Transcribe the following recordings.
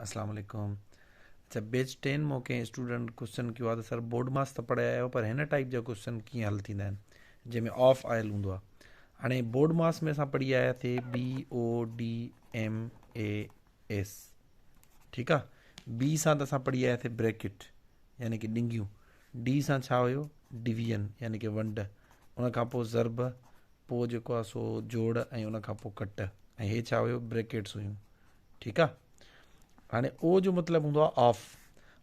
اسلام عليڪم. اچا بيچ ٽين مون ڪنهن اسٽوڊنٽ ڪوسچن ڪيو آهي ته سر بورڊ ماس ته پڙهيا آهيو پر هن ٽائيپ جا ڪوسچن ڪيئن حل ٿيندا آهن جنهن ۾ آف آيل هوندو آهي. هاڻي بورڊ ماس ۾ اسان پڙهي آيا ٿي B O D M A S, ٺيڪ آهي. بي سان ته اسان پڙهي آيا ٿي بريڪٽ يعني ڪي ڏنگيون، ڊي سان ڇا هيو ڊويزن يعني ڪي ونڊ، ان کان پوء ضرب، پوء جيڪو آهي سو جوڙ ۽ ان کان پوء ڪٽ، ۽ هي ڇا هيو بريڪيٽس هيون، ٺيڪ آ. هاڻي او جو مطلب هوندو آ آف.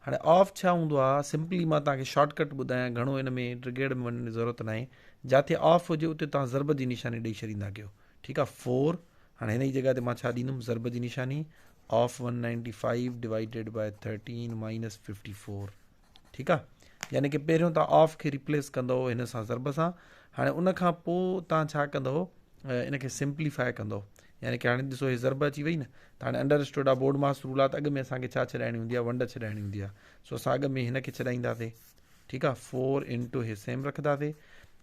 هاڻي آف ڇا هوندو آ سمپلي مان توهان کي شارٽ ڪٽ ٻڌايان، گهڻو ان ۾ ڊگهيڙ ۾ وڃڻ جي ضرورت ناهي. جاٿي آف هجي اتي توهان ضرب جي نشاني ڏئي ڇڏيندا ڪيو، ٺيڪ آ. 4 هاڻي هن جي جڳهه تي مان ڇا ڏيندم ضرب جي نشاني of 195 divided by 13 minus 54، ٺيڪ آ. يعني ڪي پهريون توهان آف کي ريپليس ڪندو هن سان ضرب سان. هاڻي ان کان پوء توهان ڇا ڪندو ان کي سمپليفائي ڪندو، يعني ڪي هاڻي ڏسو هي ضرب اچي وئي نه ته هاڻي انڊر اسٽوڊ آ بورڊ ماس رول آ ته اڳ ۾ اسان کي ڇا ڇڏائڻي هوندي آ ونڊ ڇڏائڻي هوندي آ، سو اسان اڳ ۾ هن کي ڇڏائينداسي، ٺيڪ آ. 4 انٽو هي سيم رکنداسي.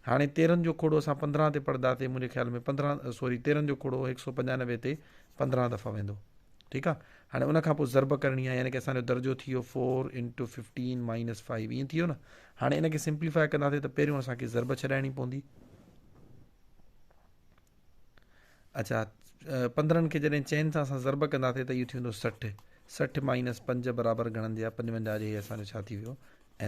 هاڻي 13 جو کوڙو اسان 15 تي پڙهنداسي، منهنجي خيال ۾ 15 سوري 13 جو کوڙو هڪ سو پنجانوي تي 15 دفعا ويندو، ٺيڪ آ. هاڻي ان کان پوء ضرب ڪرڻي آ، يعني ڪي اسان جو درجو ٿي ويو 4 انٽو 15 مائنس 5، ائين ٿي ويو نه. هاڻي ان کي سمپليفائي ڪنداسي ته پهريون اسان کي ضرب ڇڏائڻي پوندي. اچھا 15 کي جڏهن چئن سان اسان ضرب ڪنداسي ته اهو ٿي ويندو 60، 60 مائنس 5 برابر گهڻن جي آ 55 جي. هي اسان جو ڇا ٿي ويو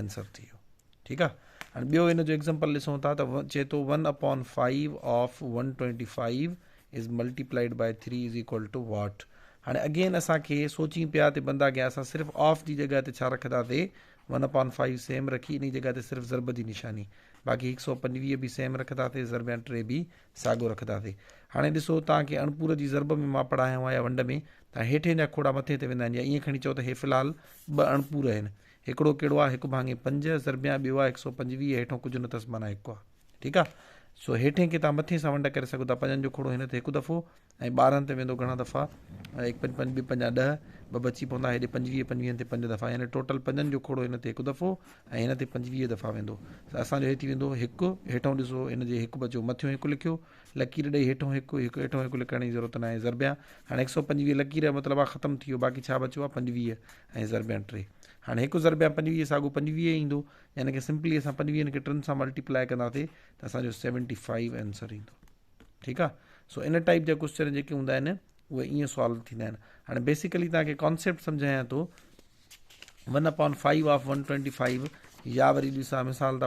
آنسر ٿي ويو، ٺيڪ آ. هاڻي ٻيو ان جو ايگزامپل ڏسون ٿا ته چئي ٿو 1 upon 5 of 125 is multiplied by 3 is equal to what. هاڻي اگين اسان کي سوچين پيا ته بندا اڳيان اسان صرف آف جي جڳهه تي ڇا رکنداسي 1 اپان 5 سيم رکي انهي جڳهه تي صرف ضرب جي نشاني، باقي هڪ سئو پنجويهه به سيم رکنداسي، ضربيان 3 به ساڳو رکنداسي. هاڻي ڏسو توهان کي اڻپور جي ضرب ۾ مان پڙهايو آهي يا ونڊ ۾ ته هيٺين جا کوڙا مٿي تي ويندا آهن، يا ائين کڻي چئو ته هي في الحال ٻه اڻپور آهن، هڪڙو ڪهڙو آهي هڪ ڀاڱي پنج ضربيان ٻيو آهي هڪ سئو پنجويهه، هيٺون ڪجهه نه اٿس معنيٰ هڪ آهي، ٺيڪ آهي. سو هيٺين کي توهان مٿين سان ونڊ ڪري سگهو ٿا، پنجن جو کوڙو هن تي هڪ دفعو ۽ 12 تي ويندو گهڻا دفعا، هڪ پنج پنج ٻه پنجا ڏهه، ٻه بچي پوندا، هيڏي 25 پنجويهن تي پنج دفعا، يعني ٽوٽل پنجن جو کوڙو هن تي هڪ دفعو ۽ هن تي 25 دفعا ويندو. ته اسان جو هي ٿي ويندو هڪ، هيٺون ڏسو هن جي هڪ بچيو، مٿيون هڪ لکيو، لڪير ڏئي هيٺون هڪ، هڪ هيٺون هڪ لکڻ جي ضرورت ناهي، ضربيان هاڻي 125 لڪير جو مطلب آهي ختم ٿي ويو، باقي ڇا بچيو آهي 25 ۽ ضربيان 3. هاڻي هڪ ضربيان 25 ساڳو 25 ايندو، يعني ڪي سمپلي اسان پنجويهن کي ٽن سان ملٽيپلائي ڪنداسي ته اسان جو 75 آنسر ايندو، ٺيڪ آ. سو ان ٽائيپ جا ڪوسچن جيڪي هوندا آهن اهي ائين سالو ٿيندا آهن. هاڻي بيسيڪلي توهان کي ڪانسيپٽ سمجهايان ٿو 1 اپان 5 آف 125 يا وري ڏسان مثال ٿا